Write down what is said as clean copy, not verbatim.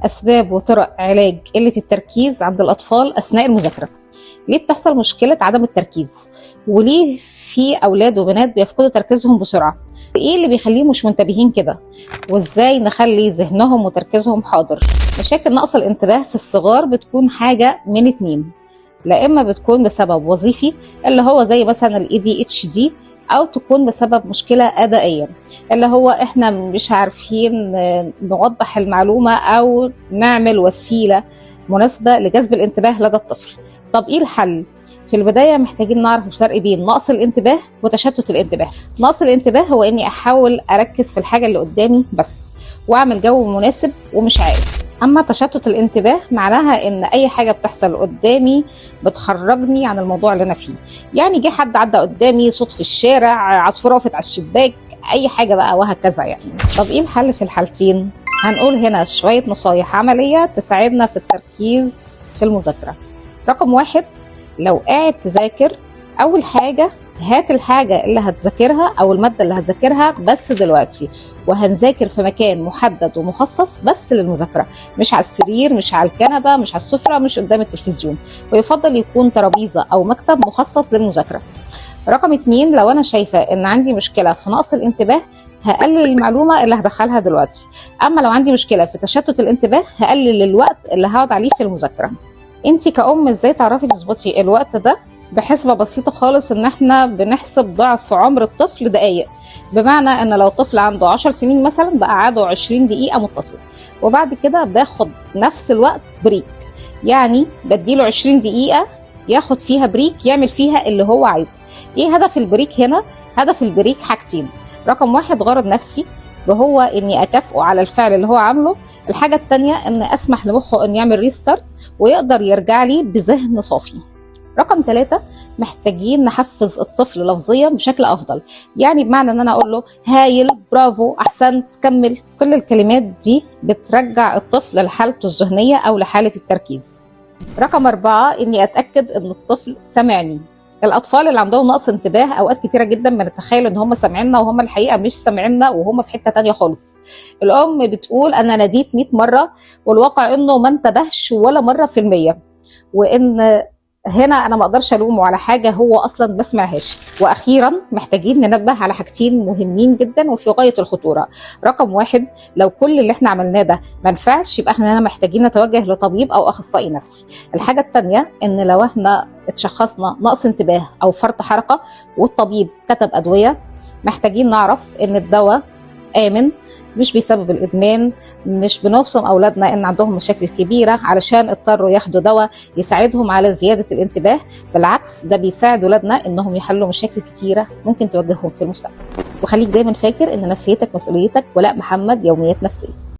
أسباب وطرق علاج قلة التركيز عند الأطفال أثناء المذاكرة. ليه بتحصل مشكلة عدم التركيز؟ وليه في أولاد وبنات بيفقدوا تركيزهم بسرعة؟ إيه اللي بيخليهم مش منتبهين كده؟ وإزاي نخلي ذهنهم وتركيزهم حاضر؟ مشاكل نقص الانتباه في الصغار بتكون حاجة من اتنين، لا إما بتكون بسبب وظيفي اللي هو زي مثلا ال ADHD، أو تكون بسبب مشكلة أدائية اللي هو إحنا مش عارفين نوضح المعلومة أو نعمل وسيلة مناسبة لجذب الانتباه لدى الطفل. طب إيه الحل؟ في البداية محتاجين نعرف الفرق بين نقص الانتباه وتشتت الانتباه. نقص الانتباه هو إني أحاول أركز في الحاجة اللي قدامي بس وأعمل جو مناسب ومش عارف. أما تشتت الانتباه معناها إن أي حاجة بتحصل قدامي بتخرجني عن الموضوع اللي أنا فيه، يعني جه حد عدى قدامي، صوت في الشارع، عصفورة وقفت على الشباك، أي حاجة بقى وهكذا يعني. طب إيه الحل في الحالتين؟ هنقول هنا شوية نصايح عملية تساعدنا في التركيز في المذاكرة. رقم 1، لو قاعد تذاكر أول حاجة هات الحاجة اللي هتذاكرها أو المادة اللي هتذاكرها بس دلوقتي، وهنذاكر في مكان محدد ومخصص بس للمذاكرة، مش على السرير، مش على الكنبة، مش على السفرة، مش قدام التلفزيون، ويفضل يكون ترابيزة أو مكتب مخصص للمذاكرة. رقم 2، لو أنا شايفة إن عندي مشكلة في نقص الانتباه هقلل المعلومة اللي هدخلها دلوقتي. أما لو عندي مشكلة في تشتت الانتباه هقلل الوقت اللي هقعد عليه في المذاكرة. انتي كأم ازاي تعرفي تظبطي الوقت ده؟ بحسبة بسيطة خالص، ان احنا بنحسب ضعف عمر الطفل دقايق، بمعنى ان لو طفل عنده 10 سنين مثلا بقعده 20 دقيقة متصلة، وبعد كده باخد نفس الوقت break، يعني بديله 20 دقيقة ياخد فيها break يعمل فيها اللي هو عايزه. ايه هدف ال break هنا؟ هدف ال break حاجتين. رقم 1، غرض نفسي وهو اني اكافئه على الفعل اللي هو عامله. الحاجة التانية ان اسمح لمخه ان يعمل restart ويقدر يرجع لي بذهن صافي. رقم 3، محتاجين نحفز الطفل لفظيا بشكل افضل، يعني بمعنى ان انا اقول له هايل، برافو، احسنت، كمل. كل الكلمات دي بترجع الطفل لحالته الذهنية او لحالة التركيز. رقم 4، اني اتاكد ان الطفل سمعني. الاطفال اللي عندهم نقص انتباه اوقات كتيرة جدا بنتخيل ان هم سامعيننا وهم الحقيقة مش سامعيننا وهم في حتة تانية خالص. الام بتقول انا ناديت 100 مرة والواقع انه ما انتبهش ولا مرة في المية، وان هنا انا ما اقدرش الومه على حاجة هو اصلا ما سمعهاش. واخيرا محتاجين ننبه على حاجتين مهمين جدا وفي غاية الخطورة. رقم 1، لو كل اللي احنا عملناه ده ما نفعش يبقى احنا هنا محتاجين نتوجه لطبيب او اخصائي نفسي. الحاجة الثانية، ان لو احنا اتشخصنا نقص انتباه او فرط حركة والطبيب كتب ادوية، محتاجين نعرف ان الدواء آمن، مش بيسبب الإدمان، مش بنوصم أولادنا إن عندهم مشاكل كبيرة علشان اضطروا ياخدوا دواء يساعدهم على زيادة الانتباه. بالعكس ده بيساعد أولادنا إنهم يحلوا مشاكل كتيرة ممكن تواجههم في المستقبل. وخليك دايما فاكر إن نفسيتك مسؤوليتك. ولاء محمد، يوميات نفسية.